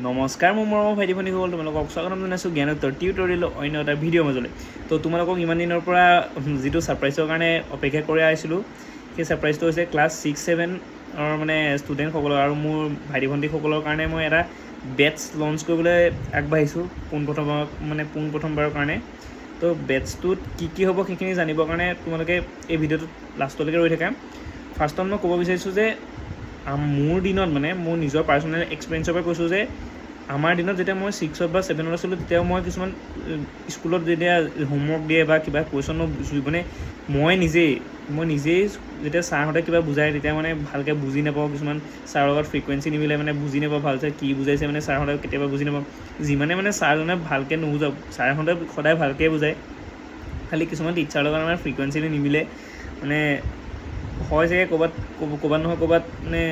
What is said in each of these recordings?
নমস্কাৰ মোৰ মৰমৰ ভাইটি ভণ্টীসকল, তোমালোকক স্বাগতম জনাইছোঁ জ্ঞানোত্তৰ টিউটৰিয়েলৰ অন্য এটা ভিডিঅ'ৰ মাজলৈ। তো তোমালোকক ইমান দিনৰ পৰা যিটো ছাৰপ্ৰাইজৰ কাৰণে অপেক্ষা কৰি আহিছিলোঁ, সেই ছাৰপ্ৰাইজটো হৈছে ক্লাছ ছিক্স ছেভেনৰ মানে ষ্টুডেণ্টসকলৰ আৰু মোৰ ভাইটি ভণ্টীসকলৰ কাৰণে মই এটা বেটছ লঞ্চ কৰিবলৈ আগবাঢ়িছোঁ পোনপ্ৰথমবাৰৰ কাৰণে। তো বেটছটোত কি কি হ'ব, সেইখিনি জানিবৰ কাৰণে তোমালোকে এই ভিডিঅ'টোত লাষ্টলৈকে ৰৈ থাকা। ফাৰ্ষ্টত মই ক'ব বিচাৰিছোঁ যে মোৰ দিনত, মানে মোৰ নিজৰ পাৰ্চনেল এক্সপিৰিয়েঞ্চৰ পৰা কৈছোঁ যে আমাৰ দিনত যেতিয়া মই ছিক্সত বা ছেভেনত আছিলোঁ, তেতিয়াও মই কিছুমান স্কুলত যেতিয়া হোমৱৰ্ক দিয়ে বা কিবা কুৱেশ্যন মানে মই নিজেই যেতিয়া ছাৰহঁতে কিবা বুজায়, তেতিয়া মানে ভালকৈ বুজি নাপাওঁ। কিছুমান ছাৰৰ লগত ফ্ৰিকুৱেঞ্চি নিমিলে, মানে বুজি নাপাওঁ ভালকৈ কি বুজাইছে। মানে ছাৰহঁতে কেতিয়াবা বুজি নাপাওঁ, যিমানে মানে ছাৰজনে ভালকৈ নুবুজাওক, ছাৰহঁতে সদায় ভালকৈ বুজায়, খালি কিছুমান টিচাৰৰ লগত আমাৰ ফ্ৰিকুৱেঞ্চিটো নিমিলে। মানে হয় চাগে ক'ৰবাত ক'ৰবাত নহয় ক'ৰবাত মানে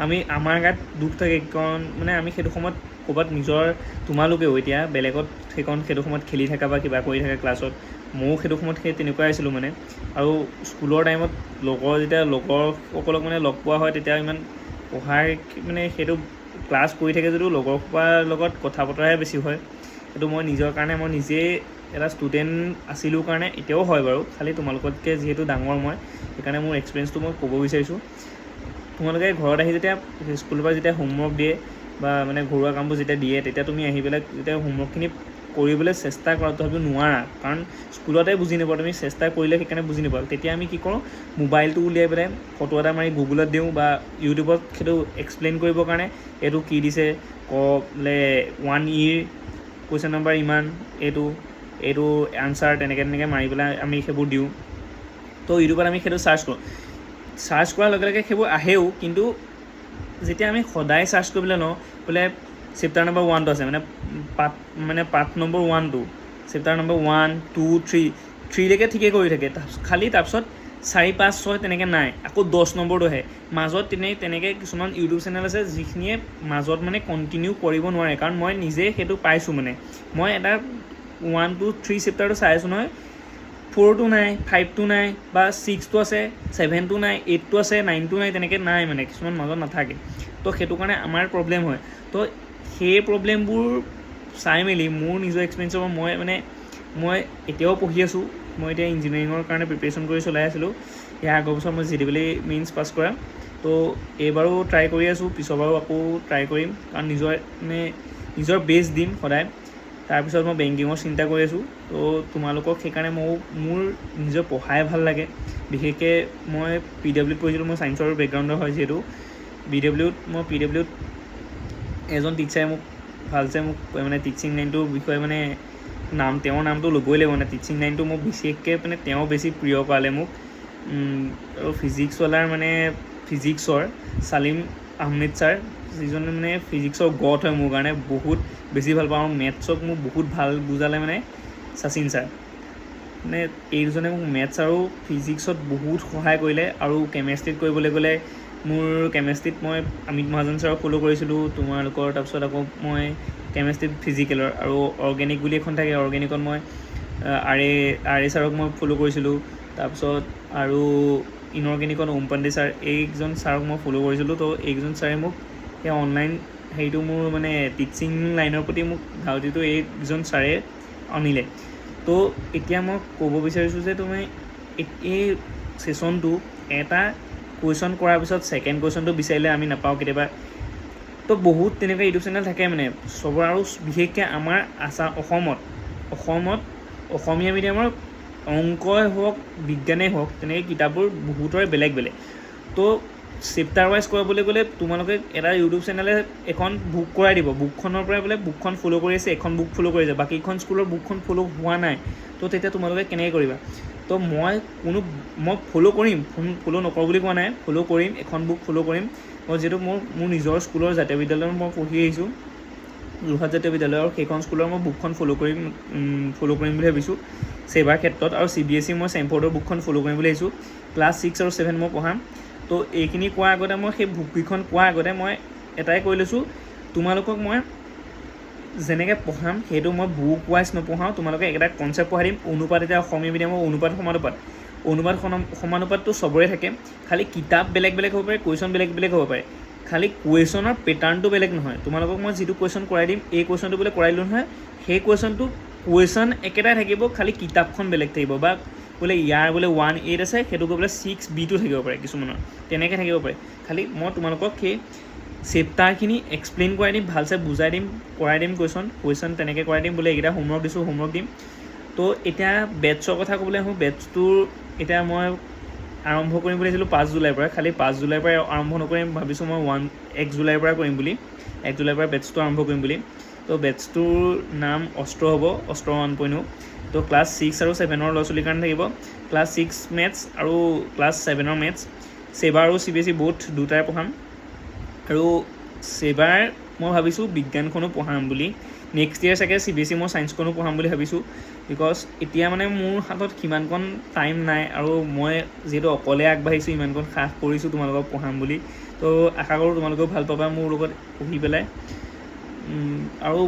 আমি আমাৰ গাত দুখ থাকে, কাৰণ মানে আমি সেইটো সময়ত ক'ৰবাত নিজৰ, তোমালোকেও এতিয়া বেলেগত সেইকণ সেইটো সময়ত খেলি থাকা বা কিবা কৰি থাকা ক্লাছত। ময়ো সেইটো সময়ত সেই তেনেকুৱাই আছিলোঁ মানে। আৰু স্কুলৰ টাইমত লগৰ যেতিয়া লগৰসকলক মানে লগ পোৱা হয়, তেতিয়া ইমান পঢ়াৰ মানে সেইটো ক্লাছ কৰি থাকে যদিও লগৰ সোপাৰ লগত কথা বতৰাহে বেছি হয়। সেইটো মই নিজৰ কাৰণে, মই নিজেই এটা ষ্টুডেণ্ট আছিলোঁ কাৰণে এতিয়াও হয় বাৰু, খালি তোমালোকতকৈ যিহেতু ডাঙৰ মই, সেইকাৰণে মোৰ এক্সপিৰিয়েঞ্চটো মই ক'ব বিচাৰিছোঁ। তোমালোকে ঘৰত আহি যেতিয়া স্কুলৰ পৰা যেতিয়া হোমৱৰ্ক দিয়ে বা মানে ঘৰুৱা কামবোৰ যেতিয়া দিয়ে, তেতিয়া তুমি আহি পেলাই যেতিয়া হোমৱৰ্কখিনি কৰিবলৈ চেষ্টা কৰা, তথাপিও নোৱাৰা, কাৰণ স্কুলতে বুজি নোপোৱা, তুমি চেষ্টা কৰিলে সেইকাৰণে বুজি নোপোৱা। তেতিয়া আমি কি কৰোঁ? মোবাইলটো উলিয়াই পেলাই ফটো এটা মাৰি গুগলত দিওঁ বা ইউটিউবত সেইটো এক্সপ্লেইন কৰিবৰ কাৰণে এইটো কি দিছে ক বোলে, ওৱান ইৰ কুৱেশ্যন নম্বৰ ইমান, এইটো এইটো আনচাৰ, তেনেকৈ তেনেকৈ মাৰি পেলাই আমি সেইবোৰ দিওঁ। তো ইউটিউবত আমি সেইটো চাৰ্চ কৰোঁ। চাৰ্চ কৰাৰ লগে লগে সেইবোৰ আহেও, কিন্তু যেতিয়া আমি সদায় চাৰ্চ কৰিবলৈ লওঁ, বোলে চেপ্টাৰ নম্বৰ ওৱানটো আছে, মানে পাৰ্ট নম্বৰ ওৱানটো, chapter number one, two, three, থ্ৰীলৈকে ঠিকেই কৰি থাকে, খালি তাৰপিছত চাৰি, পাঁচ, ছয় তেনেকৈ নাই, আকৌ 10 নম্বৰটো আহে মাজত। তেনেকৈ কিছুমান ইউটিউব চেনেল আছে যিখিনিয়ে মাজত মানে কণ্টিনিউ কৰিব নোৱাৰে, কাৰণ মই নিজে সেইটো পাইছোঁ। মানে মই এটা ওৱান, টু, থ্ৰী চেপ্টাৰটো চাই আছোঁ নহয়, ফ'ৰটো নাই, ফাইভটো নাই, বা ছিক্সটো আছে, ছেভেনটো নাই, এইটটো আছে, নাইনটো নাই, তেনেকৈ নাই, মানে কিছুমান মাজত নাথাকে। তো সেইটো কাৰণে আমাৰ প্ৰব্লেম হয়। তো সেই প্ৰব্লেমবোৰ চাই মেলি মোৰ নিজৰ এক্সপিৰিয়েঞ্চৰ পৰা মই মানে মই এতিয়াও পঢ়ি আছোঁ। মই এতিয়া ইঞ্জিনিয়াৰিঙৰ কাৰণে প্ৰিপেৰেশ্যন কৰি চলাই আছিলোঁ। ইয়াৰ আগৰ বছৰ মই জে ডাবল ই মেইনছ পাছ কৰা। তো এইবাৰো ট্ৰাই কৰি আছোঁ, পিছৰবাৰো আকৌ ট্ৰাই কৰিম, কাৰণ নিজৰ মানে নিজৰ বেষ্ট দিম সদায়। তাৰপিছত মই বেংকিঙৰ চিন্তা কৰি আছোঁ। তো তোমালোকক সেইকাৰণে ময়ো মোৰ নিজৰ পঢ়াই ভাল লাগে। বিশেষকৈ মই পি ডাব্লিউত পঢ়িছিলোঁ, মই ছায়েন্সৰ বেকগ্ৰাউণ্ডৰ হয় যিহেতু। বি ডাব্লিউত মই পি ডাব্লিউত এজন টিচাৰে মোক ভালছে মোক মানে টিচিং লাইনটোৰ বিষয়ে মানে নাম, তেওঁৰ নামটো ল'বই লাগিব। মানে টিচিং লাইনটো মোক বিশেষকৈ মানে তেওঁ বেছি প্ৰিয় কৰালে মোক। আৰু ফিজিক্সৱালাৰ মানে ফিজিক্সৰ চালিম আহমেদ ছাৰ, যিজনে মানে ফিজিক্সৰ গড হয় মোৰ কাৰণে, বহুত বেছি ভাল পাওঁ। আৰু মেথছক মোক বহুত ভাল বুজালে, মানে শচীন ছাৰ। মানে এই দুজনে মোক মেথছ আৰু ফিজিক্সত বহুত সহায় কৰিলে। আৰু কেমেষ্ট্ৰিত কৰিবলৈ গ'লে মোৰ কেমেষ্ট্ৰিত মই অমিত মহাজন ছাৰক ফ'ল' কৰিছিলোঁ তোমালোকৰ। তাৰপিছত আকৌ মই কেমেষ্ট্ৰিত ফিজিকেলৰ আৰু অৰ্গেনিক বুলি এখন থাকে, অৰ্গেনিকত মই আৰ এ ছাৰক মই ফ'ল' কৰিছিলোঁ। তাৰপিছত আৰু ইনঅৰ্গেনিকত ওম পাণ্ডে ছাৰ, এইকেইজন ছাৰক মই ফ'ল' কৰিছিলোঁ। তো এইকেইজন ছাৰে মোক সেই অনলাইন হেৰিটো, মোৰ মানে টিচিং লাইনৰ প্ৰতি মোক ধাউতিটো এইকেইজন ছাৰে আনিলে। তো এতিয়া মই ক'ব বিচাৰিছোঁ যে তুমি এই ছেশ্যনটো এটা কুৱেশ্যন কৰাৰ পিছত ছেকেণ্ড কুৱেশ্যনটো বিচাৰিলে আমি নাপাওঁ কেতিয়াবা। তো বহুত তেনেকুৱা ইউটিউব চেনেল থাকে, মানে চবৰ আৰু বিশেষকৈ আমাৰ অসমত অসমত অসমীয়া মিডিয়ামৰ অংকই হওক, বিজ্ঞানেই হওক, তেনেকৈ কিতাপবোৰ বহুতৰে বেলেগ বেলেগ। তো চেপ্টাৰ ৱাইজ কৰিবলৈ গ'লে তোমালোকে এটা ইউটিউব চেনেলে এখন বুক কৰাই দিব, বুকখনৰ পৰাই বোলে বুকখন ফ'ল' কৰি আছে, এখন বুক ফ'ল' কৰি আছে, বাকীখন স্কুলৰ বুকখন ফ'ল' হোৱা নাই। তো তেতিয়া তোমালোকে কেনেকৈ কৰিবা? তো মই কোনো মই ফ'ল' কৰিম, ফ'ল' নকৰোঁ বুলি কোৱা নাই, ফ'ল' কৰিম, এখন বুক ফ'ল' কৰিম। মই যিহেতু মোৰ মোৰ নিজৰ স্কুলৰ জাতীয় বিদ্যালয়ত মই পঢ়ি আহিছোঁ, যোৰহাট জাতীয় বিদ্যালয়, আৰু সেইখন স্কুলৰ মই বুকখন ফ'ল' কৰিম বুলি ভাবিছোঁ ছেবাৰ ক্ষেত্ৰত। আৰু চিবিএছই মই চেমফৰ্ডৰ বুকখন ফ'ল' কৰিম বুলি ভাবিছোঁ। ক্লাছ ছিক্স আৰু ছেভেন মই পঢ়াম। তো এইখিনি কোৱাৰ আগতে, মই সেই বুককেইখন কোৱাৰ আগতে মই এটাই কৈ লৈছোঁ, তোমালোকক মই যেনেকৈ পঢ়াম সেইটো মই বুক ৱাইজ নপঢ়াওঁ। তোমালোকে এটা কনচেপ্ট পঢ়াই দিম, অনুপাত। এতিয়া অসমীয়া মিডিয়ামৰ অনুপাত সমানুপাত, অনুপাত সমানুপাতটো চবৰে থাকে, খালি কিতাপ বেলেগ বেলেগ হ'ব পাৰে, কুৱেশ্যন বেলেগ বেলেগ হ'ব পাৰে। খালি কুৱেশ্যনৰ পেটাৰ্ণটো বেলেগ নহয়। তোমালোকক মই যিটো কুৱেশ্যন কৰাই দিম, এই কুৱেশ্যনটো বোলে কৰাই দিলোঁ নহয়, সেই কুৱেশ্যনটো কুৱেশ্যন একেটাই থাকিব, খালি কিতাপখন বেলেগ থাকিব। বা বোলে ইয়াৰ বোলে 1.8 আছে, সেইটো গৈ পেলাই 6 বিটো থাকিব পাৰে, কিছুমানৰ তেনেকৈ থাকিব পাৰে। খালি মই তোমালোকক সেই চেপ্টাৰখিনি এক্সপ্লেইন কৰাই দিম, ভালছে বুজাই দিম, কৰাই দিম, কুৱেশ্যন কুৱেশ্যন তেনেকৈ কৰাই দিম। বোলে এইকেইটা হোমৱৰ্ক দিছোঁ, হোমৱৰ্ক দিম। তো এতিয়া বেটছৰ কথা ক'বলৈ আহোঁ। বেটছটোৰ এতিয়া মই আৰম্ভ কৰিম বুলি ভাবিছিলোঁ 5 জুলাইৰ পৰা। খালি 5 জুলাইৰ পৰা আৰম্ভ নকৰিম ভাবিছোঁ মই, 1 জুলাইৰ পৰা কৰিম বুলি, 1 জুলাইৰ পৰা বেটছটো আৰম্ভ কৰিম বুলি। তো বেটছটোৰ নাম অস্ত্ৰ হ'ব, অস্ত্ৰ 1.0। তো ক্লাছ 6 আৰু 7ৰ ল'ৰা ছোৱালীৰ কাৰণে থাকিব। ক্লাছ 6 মেথছ আৰু ক্লাছ 7ৰ মেথছ, ছেবা আৰু চিবিএছই বোথ দুটাই পঢ়াম। আৰু ছেবাৰ মই ভাবিছোঁ বিজ্ঞানখনো পঢ়াম বুলি। নেক্সট ইয়েৰ চাগে চিবিএছই মই ছায়েন্সখনো পঢ়াম বুলি ভাবিছোঁ, because এতিয়া মানে মোৰ হাতত সিমানকণ টাইম নাই আৰু মই যিহেতু অকলে আগবাঢ়িছোঁ, ইমানকণ সাহ কৰিছোঁ তোমালোকক পঢ়াম বুলি। তো আশা কৰোঁ তোমালোকেও ভাল পাবা মোৰ লগত পঢ়ি পেলাই। আৰু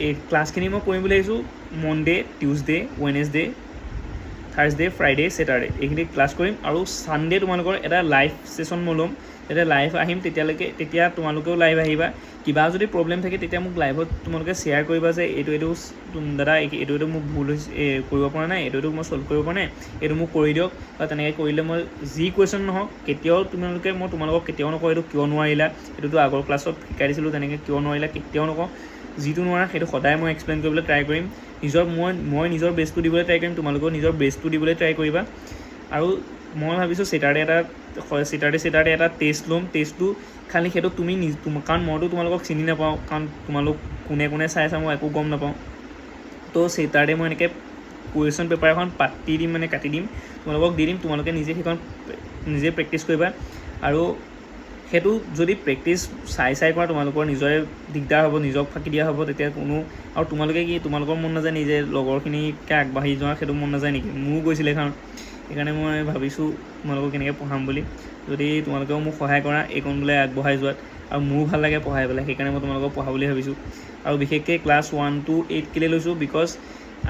এই ক্লাছখিনি মই কৰিম বুলি ভাবিছোঁ Monday, Tuesday, Wednesday, Thursday, Friday, Saturday, এইখিনি ক্লাছ কৰিম। আৰু ছানডে তোমালোকৰ এটা লাইভ ছেশ্যন মই ল'ম। তেতিয়া লাইভ আহিম, তেতিয়ালৈকে তেতিয়া তোমালোকেও লাইভ আহিবা। কিবা যদি প্ৰব্লেম থাকে, তেতিয়া মোক লাইভত তোমালোকে শ্বেয়াৰ কৰিবা যে এইটো এইটো দাদা, এইটো এইটো মোক ভুল হৈছে, কৰিব পৰা নাই, এইটো এইটো মই ছল্ভ কৰিব পৰা নাই, এইটো মোক কৰি দিয়ক। বা তেনেকৈ কৰিলে মই যি কুৱেশ্যন নহওক, কেতিয়াও তোমালোকে মই তোমালোকক কেতিয়াও নকওঁ এইটো কিয় নোৱাৰিলা, এইটোতো আগৰ ক্লাছত শিকাই দিছিলোঁ, তেনেকৈ কিয় নোৱাৰিলা কেতিয়াও নকওঁ। যিটো নোৱাৰা সেইটো সদায় মই এক্সপ্লেইন কৰিবলৈ ট্ৰাই কৰিম। নিজৰ মই মই নিজৰ বেষ্টটো দিবলৈ ট্ৰাই কৰিম, তোমালোকেও নিজৰ বেষ্টটো দিবলৈ ট্ৰাই কৰিবা। আৰু মই ভাবিছোঁ ছেটাৰডে এটা টেষ্ট ল'ম। টেষ্টটো খালি সেইটো তুমি নিজ, কাৰণ মইতো তোমালোকক চিনি নাপাওঁ, কাৰণ তোমালোক কোনে কোনে চাই আছা মই একো গম নাপাওঁ। তো ছেটাৰডে মই এনেকৈ কুৱেশ্যন পেপাৰ এখন পাতি দিম, মানে কাটি দিম, তোমালোকক দি দিম। তোমালোকে নিজে সেইখন নিজে প্ৰেক্টিছ কৰিবা। আৰু সেইটো যদি প্ৰেক্টিছ চাই চাই কৰা, তোমালোকৰ নিজৰে দিগদাৰ হ'ব, নিজক ফাঁকি দিয়া হ'ব তেতিয়া কোনো। আৰু তোমালোকে কি তোমালোকৰ মন নাযায় নিজে লগৰখিনিতকৈ আগবাঢ়ি যোৱা, সেইটো মন নাযায় নেকি? মোৰো গৈছিলে। কাৰণ সেইকাৰণে মই ভাবিছোঁ তোমালোকক কেনেকৈ পঢ়াম বুলি। যদি তোমালোকেও মোক সহায় কৰা এইকণ বোলে আগবঢ়াই যোৱাত, আৰু মোৰো ভাল লাগে পঢ়াই পেলাই, সেইকাৰণে মই তোমালোকক পঢ়াব বুলি ভাবিছোঁ। আৰু বিশেষকৈ ক্লাছ 1 টু 8 কেলৈ লৈছোঁ? Because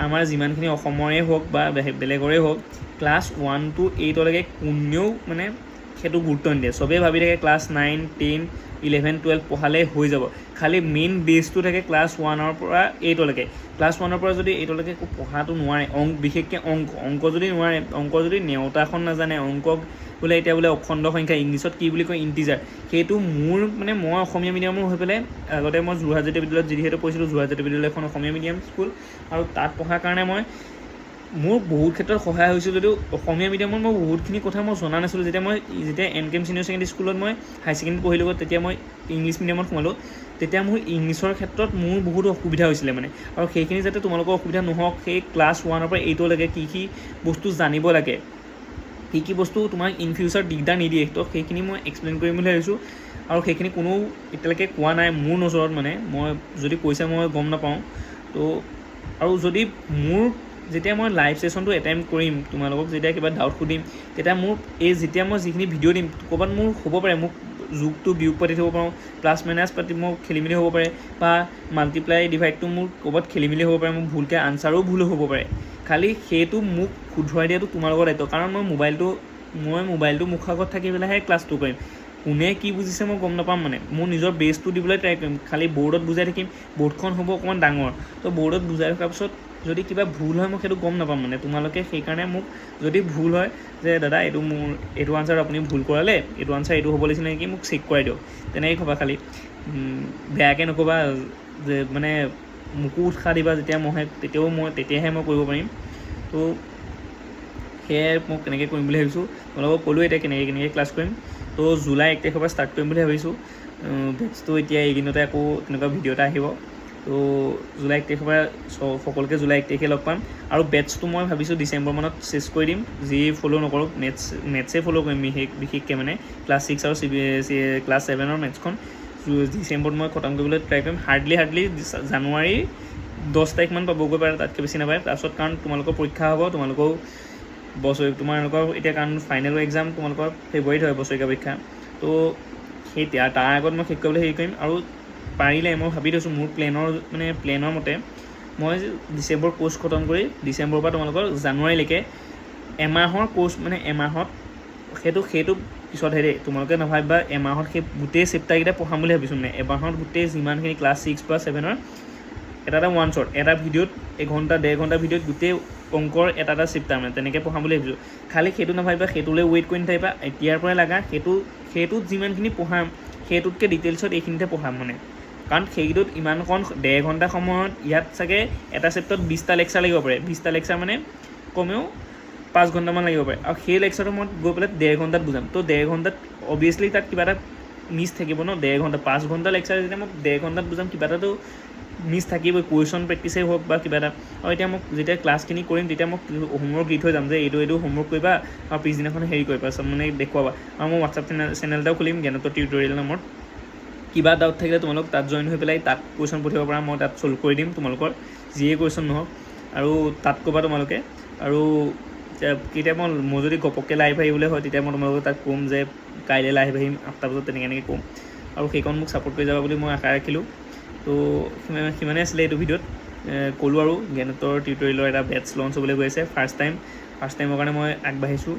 আমাৰ যিমানখিনি অসমৰে হওক বা বেলেগৰে হওক, ক্লাছ 1 টু 8লৈকে কোনেও মানে সেইটো গুৰুত্ব নিদিয়ে। চবেই ভাবি থাকে ক্লাছ 9, 10, 11, 12 পঢ়ালেই হৈ যাব। খালি মেইন বেছটো থাকে ক্লাছ 1ৰ পৰা 8লৈকে। ক্লাছ 1ৰ পৰা যদি 8লৈকে একো পঢ়াটো নোৱাৰে, বিশেষকৈ অংক অংক যদি নোৱাৰে, অংক যদি নেওতাখন নাজানে, অংকক বোলে এতিয়া বোলে অখণ্ড সংখ্যা ইংলিছত কি বুলি কয়, ইণ্টিজাৰ, সেইটো মোৰ মানে মই অসমীয়া মিডিয়ামৰ হৈ পেলাই আগতে মই যোৰহাট জাতীয় বিদ্যালয়ত যিহেতু পঢ়িছিলোঁ, যোৰহাট জাতীয় বিদ্যালয় এখন অসমীয়া মিডিয়াম স্কুল আৰু তাত পঢ়াৰ কাৰণে মই মোৰ বহুত ক্ষেত্ৰত সহায় হৈছিল যদিও অসমীয়া মিডিয়ামত মই বহুতখিনি কথা মই জনা নাছিলোঁ। যেতিয়া N K M senior secondary স্কুলত মই হাই ছেকেণ্ডেৰী পঢ়িলোঁ, তেতিয়া মই ইংলিছ মিডিয়ামত সোমালোঁ। তেতিয়া মোৰ ইংলিছৰ ক্ষেত্ৰত মোৰ বহুত অসুবিধা হৈছিলে মানে। আৰু সেইখিনি যাতে তোমালোকৰ অসুবিধা নহওক, সেই ক্লাছ 1ৰ পৰা 8লৈকে কি কি বস্তু জানিব লাগে, কি কি বস্তু তোমাক ইন ফিউচাৰ দিগদাৰ নিদিয়ে, তো সেইখিনি মই এক্সপ্লেইন কৰিম বুলি ভাবিছোঁ। আৰু সেইখিনি কোনো এতিয়ালৈকে কোৱা নাই মোৰ নজৰত, মানে মই যদি কৈছে মই গম নাপাওঁ। তো আৰু যদি মোৰ যেতিয়া মই লাইভ ছেশ্যনটো এটেম্প কৰিম, তোমালোকক যেতিয়া কিবা ডাউট সুধিম, তেতিয়া মোৰ এই যেতিয়া মই যিখিনি ভিডিঅ' দিম, ক'ৰবাত মোৰ হ'ব পাৰে মোক যোগটো বিয়োগ পাতি থ'ব পাৰোঁ, প্লাছ মাইনাছ পাতি মোৰ খেলি মেলি হ'ব পাৰে, বা মাল্টিপ্লাই ডিভাইডটো মোৰ ক'ৰবাত খেলি মেলি হ'ব পাৰে, মোৰ ভুলকৈ আনচাৰো ভুল হ'ব পাৰে। খালি সেইটো মোক শুধৰাই দিয়াটো তোমালোকৰ দায়িত্ব, কাৰণ মই মোবাইলটো মুখৰ আগত থাকি পেলাইহে ক্লাছটো কৰিম। কোনে কি বুজিছে মই গম নাপাম। মানে মোৰ নিজৰ বেছটো দিবলৈ ট্ৰাই কৰিম, খালি বৰ্ডত বুজাই থাকিম। বৰ্ডখন হ'ব অকণমান ডাঙৰ, তো বৰ্ডত বুজাই থকাৰ পিছত যদি কিবা ভুল হয়, মই সেইটো গম নাপাম। মানে তোমালোকে সেইকাৰণে মোক যদি ভুল হয় যে দাদা, এইটো মোৰ এইটো আনচাৰ আপুনি ভুল কৰালে, এইটো আনচাৰ এইটো হ'ব লাগিছিলে নেকি, মোক চেক কৰাই দিয়ক, তেনেকৈ ক'বা। খালি বেয়াকৈ নক'বা যে, মানে মোকো উৎসাহ দিবা। যেতিয়া মই তেতিয়াও মই তেতিয়াহে মই কৰিব পাৰিম। তো সেয়াই মই কেনেকৈ কৰিম বুলি ভাবিছোঁ তোমালোকক ক'লোঁ। এতিয়া কেনেকৈ কেনেকৈ ক্লাছ কৰিম, তো জুলাই 1 তাৰিখৰ পৰা ষ্টাৰ্ট কৰিম বুলি ভাবিছোঁ বেটছটো। এতিয়া এইকেইদিনতে আকৌ তেনেকুৱা ভিডিঅ' এটা আহিব। তো জুলাই 1 তাৰিখৰ পৰা সকলোকে জুলাই 1 তাৰিখে লগ পাম। আৰু বেটছটো মই ভাবিছোঁ ডিচেম্বৰ মানত শেষ কৰি দিম। যি ফ'ল' নকৰক, মেথছেই ফ'ল' কৰিম বিশেষকৈ, মানে ক্লাছ 6 আৰু চি ক্লাছ 7ৰ মেথছখন ডিচেম্বৰত মই খতম কৰিবলৈ ট্ৰাই কৰিম। হাৰ্ডলি হাৰ্ডলি জানুৱাৰী 10 তাৰিখমান পাবগৈ পাৰে, তাতকৈ বেছি নাপায়। তাৰপিছত কাৰণ তোমালোকৰ পৰীক্ষা হ'ব, তোমালোকেও বছৰি তোমালোকৰ এতিয়া কাৰণ ফাইনেল এক্সাম তোমালোকৰ ফেব্ৰুৱাৰীত হয়, বছৰেকীয়া পৰীক্ষা। তো সেই তাৰ আগত মই শেষ কৰিবলৈ হেৰি কৰিম। আৰু পাৰিলে মই ভাবি থৈছোঁ, মোৰ প্লেনৰ মতে মই ডিচেম্বৰ কোৰ্চ খতম কৰি ডিচেম্বৰৰ পৰা তোমালোকৰ জানুৱাৰীলৈকে এমাহৰ কোৰ্চ, মানে এমাহত সেইটো সেইটো পিছতহে দেই। তোমালোকে নাভাবিবা, এমাহত সেই গোটেই চেপ্টাৰকেইটা পঢ়াম বুলি ভাবিছোঁ। মানে এমাহত গোটেই যিমানখিনি ক্লাছ ছিক্স বা ছেভেনৰ এটা এটা ওৱান শ্বট, এটা ভিডিঅ'ত এঘণ্টা 1.5 ঘণ্টা ভিডিঅ'ত গোটেই অংকৰ এটা এটা চেপ্টাৰ মানে তেনেকৈ পঢ়াম বুলি ভাবিছোঁ। খালি সেইটো নাভাবিবা, সেইটোলৈ ৱেইট কৰি নাথাকিবা, এতিয়াৰ পৰাই লাগা। সেইটোত যিমানখিনি পঢ়াম, সেইটোতকৈ ডিটেইলছত এইখিনিতে পঢ়াম। মানে কাৰণ সেইটোত ইমানকণ 1.5 ঘণ্টা সময়ত ইয়াত চাগে এটা চেপ্টাৰত 20টা লেকচাৰ লাগিব পাৰে। 20টা লেকচাৰ মানে কমেও 5 ঘণ্টামান লাগিব পাৰে। আৰু সেই লেকচাৰটো মই গৈ পেলাই 1.5 ঘণ্টাত বুজাম। তো 1.5 ঘণ্টাত অভিয়াছলি তাত কিবা এটা মিছ থাকিব ন? 1.5 ঘণ্টা, 5 ঘণ্টা লেকচাৰ যেতিয়া মই 1.5 ঘণ্টাত বুজাম, কিবা এটাতো মিছ থাকিবই, কুৱেশ্যন প্ৰেক্টিছেই হওক বা কিবা এটা। আৰু এতিয়া মোক যেতিয়া ক্লাছখিনি কৰিম, তেতিয়া মোক হোমৱৰ্ক দি থৈ যাম যে এইটো এইটো হোমৱৰ্ক কৰিবা আৰু পিছদিনাখন হেৰি কৰিবা, চব মানে দেখুৱাবা। আৰু মই হোৱাটছআপ চেনেল এটাও খুলিম জ্ঞানোত্তৰ টিউটৰিয়েল নামৰ। কিবা ডাউট থাকিলে তোমালোক তাত জইন হৈ পেলাই তাত কুৱেশ্যন পঠিয়াব পাৰা। মই তাত ছল্ভ কৰি দিম তোমালোকৰ যিয়ে কুৱেশ্যন নহওক। আৰু তাত ক'বা তোমালোকে। আৰু কেতিয়া মই যদি ঘপককৈ লাইভ আহিবলৈ হয়, তেতিয়া মই তোমালোকক তাত ক'ম যে কাইলৈ লাইভ আহিম 8টা বজাত, তেনেকৈ এনেকৈ ক'ম। আৰু সেইকণ মোক ছাপোৰ্ট কৰি যাবা বুলি মই আশা ৰাখিলোঁ। তো সিমানেই আছিলে এইটো ভিডিঅ'ত ক'লোঁ। আৰু জ্ঞানোত্তৰ টিউটৰিয়েলৰ এটা বেটছ লঞ্চ হ'বলৈ গৈ আছে। ফাৰ্ষ্ট টাইমৰ কাৰণে মই আগবাঢ়িছোঁ।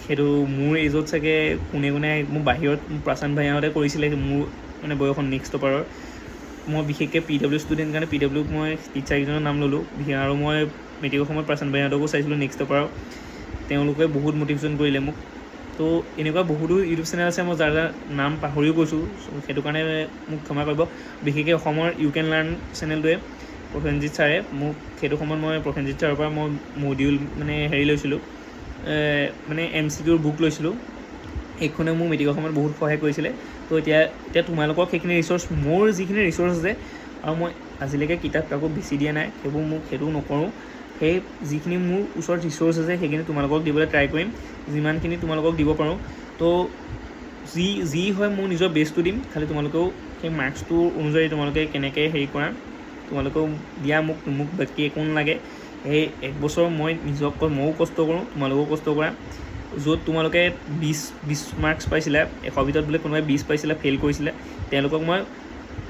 সেইটো মোৰ এজত চাগে কোনে কোনে, মোৰ বাহিৰত প্ৰশান্ত ভাইহঁতে কৰিছিলে, মোৰ মানে বয়সত নেক্সট টপাৰৰ। মই বিশেষকৈ পি ডাব্লিউ ষ্টুডেণ্ট কাৰণে পি ডাব্লিউক মই টিচাৰকেইজনৰ নাম ল'লোঁ। আৰু মই মেট্ৰিকৰ সময়ত প্ৰশান্ত ভাইহঁতকো চাইছিলোঁ, নেক্সট টপাৰৰ। তেওঁলোকে বহুত মটিভেশ্যন কৰিলে মোক। তো এনেকুৱা বহুতো ইউটিউব চেনেল আছে, মই যাৰ যাৰ নাম পাহৰিও গৈছোঁ, সেইটো কাৰণে মোক ক্ষমা কৰিব। বিশেষকৈ অসমৰ ইউ কেন লাৰ্ণ চেনেলটোৱে, প্ৰসেনজিৎ ছাৰে মোক সেইটো সময়ত, মই প্ৰসেনজিৎ ছাৰৰ পৰা মই মডিউল মানে হেৰি লৈছিলোঁ, মানে এমচিকিউৰ বুক লৈছিলোঁ। সেইখনে মোক মেট্ৰিকৰ সময়ত বহুত সহায় কৰিছিলে। তো এতিয়া তোমালোকক সেইখিনি ৰিচ'ৰ্চ, মোৰ যিখিনি ৰিচ'ৰ্চ আছে, আৰু মই আজিলৈকে কিতাপ কাকো বেছি দিয়া নাই, সেইবোৰ মোক সেইটোও নকৰোঁ। সেই যিখিনি মোৰ ওচৰত ৰিচ'ৰ্চ আছে, সেইখিনি তোমালোকক দিবলৈ ট্ৰাই কৰিম, যিমানখিনি তোমালোকক দিব পাৰোঁ। তো যি যি হয় মোৰ নিজৰ বেষ্টটো দিম। খালি তোমালোকেও সেই মাৰ্কছটোৰ অনুযায়ী তোমালোকে কেনেকৈ হেৰি কৰা, তোমালোকেও দিয়া মোক। মোক বাকী একো নালাগে। সেই এক বছৰ মই নিজক ময়ো কষ্ট কৰোঁ, তোমালোকেও কষ্ট কৰা। য'ত তোমালোকে 20 20 মাৰ্কছ পাইছিলা, 100ৰ ভিতৰত বোলে কোনোবাই 20 পাইছিলে, ফেইল কৰিছিলে, তেওঁলোকক মই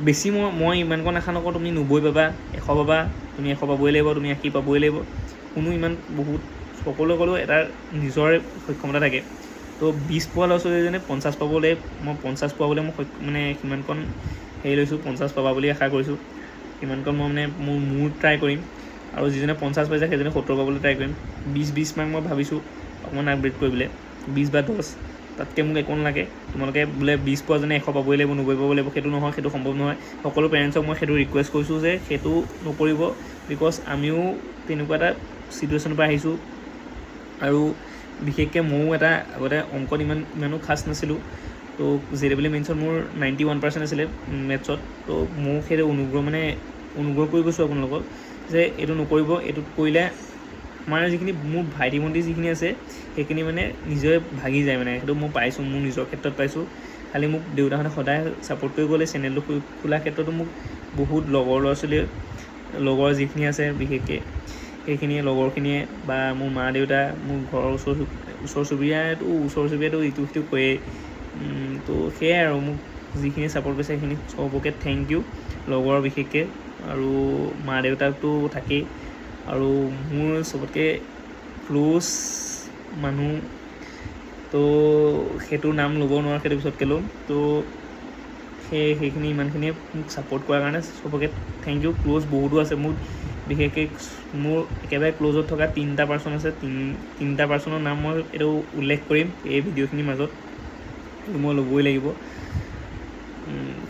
বেছি মই ইমানকণ আশা নকৰোঁ তুমি 90 পাবা, 100 পাবা। তুমি 100 পাবই লাগিব, তুমি 80 পাবই লাগিব, কোনো ইমান বহুত সকলোৱে ক'লেও এটা নিজৰ সক্ষমতা থাকে। তো 20 পোৱা ল'ৰা ছোৱালীজনে 50 পাবলৈ, মই 50 পোৱাবলৈ মই মানে সিমানকণ হেৰি লৈছোঁ, 50 পাবা বুলি আশা কৰিছোঁ। সিমানকণ মই মানে মোৰ মোৰ ট্ৰাই কৰিম। আৰু যিজনে 50 পাইছে, সেইজনে 70 পাবলৈ ট্ৰাই কৰিম। 20 20 মাৰ্ক মই ভাবিছোঁ অকণমান আপগ্ৰেড কৰিবলৈ, 20 বা 10, তাতকৈ মোক একো নালাগে। তোমালোকে বোলে 20 পোৱাজনে 100 পাবই লাগিব, 90 পাব লাগিব, সেইটো নহয়, সেইটো সম্ভৱ নহয়। সকলো পেৰেণ্টছক মই সেইটো ৰিকুৱেষ্ট কৰিছোঁ যে সেইটো নকৰিব, because আমিও তেনেকুৱা এটা চিটুৱেশ্যনৰ পৰা আহিছোঁ। আৰু বিশেষকৈ ময়ো এটা আগতে অংকত ইমানো খাচ নাছিলোঁ। তো জে ডাবল ই মেইনছত মোৰ 91% আছিলে মেথছত। তো ময়ো সেইটো অনুগ্ৰহ, মানে অনুগ্ৰহ কৰি কৈছোঁ আপোনালোকক যে এইটো নকৰিব। এইটো কৰিলে আমাৰ যিখিনি মোৰ ভাইটি ভণ্টি যিখিনি আছে, সেইখিনি মানে নিজে ভাগি যায়। মানে সেইটো মই পাইছোঁ, মোৰ নিজৰ ক্ষেত্ৰত পাইছোঁ। খালি মোক দেউতাহঁতে সদায় ছাপোৰ্ট কৰি গ'লে। চেনেলটো খোলাৰ ক্ষেত্ৰতো মোক বহুত লগৰ ল'ৰা ছোৱালীয়ে, লগৰ যিখিনি আছে বিশেষকৈ সেইখিনিয়ে, লগৰখিনিয়ে বা মোৰ মা দেউতা, মোৰ ঘৰৰ ওচৰ চুবুৰীয়াটো ইটো সিটো কৈয়েই। তো সেয়াই আৰু মোক যিখিনি ছাপোৰ্ট কৰিছে, সেইখিনি চবকে thank U. লগৰ বিশেষকৈ আৰু মা দেউতাকতো থাকেই। আৰু মোৰ চবতকৈ ক্ল'জ মানুহ, তো সেইটোৰ নাম ল'ব নোৱাৰোঁ, সেইটো পিছতকৈ ল'ম। তো সেইখিনি ইমানখিনিয়ে মোক ছাপোৰ্ট কৰাৰ কাৰণে চবকে thank U. Close বহুতো আছে মোৰ, বিশেষকৈ মোৰ একেবাৰে ক্ল'জত থকা তিনিটা পাৰ্চন আছে। তিনিটা পাৰ্চনৰ নাম মই এইটো উল্লেখ কৰিম এই ভিডিঅ'খিনিৰ মাজত, এইটো মই ল'বই লাগিব।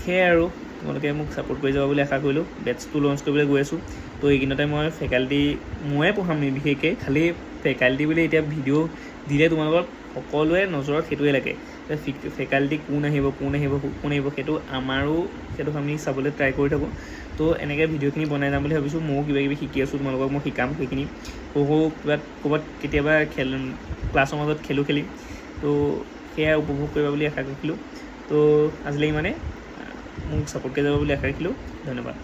সেয়াই আৰু তোমালোকে মোক ছাপোৰ্ট কৰি যাব বুলি আশা কৰিলোঁ। বেটছটো লঞ্চ কৰিবলৈ গৈ আছোঁ। তো এইকেইদিনতে মই ফেকাল্টি ময়ে পঢ়াম বিশেষকৈ। খালি ফেকাল্টি বুলি এতিয়া ভিডিঅ' দিলে তোমালোকৰ সকলোৱে নজৰত সেইটোৱে লাগে যে ফেকাল্টি কোন আহিব, কোন আহিব, কোন আহিব। সেইটো আমাৰো, সেইটো আমি চাবলৈ ট্ৰাই কৰি থাকোঁ। তো এনেকৈ ভিডিঅ'খিনি বনাই যাম বুলি ভাবিছোঁ। ময়ো কিবা কিবি শিকি আছোঁ, তোমালোকক মই শিকাম সেইখিনি। সৰু সৰু কিবা ক'ৰবাত কেতিয়াবা খেল ক্লাছৰ মাজত খেলোঁ খেলিম। তো সেয়া উপভোগ কৰিবা বুলি আশা ৰাখিলোঁ। তো আজিলৈ ইমানে। মোক ছাপোৰ্ট কৰি যাব বুলি আশা ৰাখিলোঁ। ধন্যবাদ।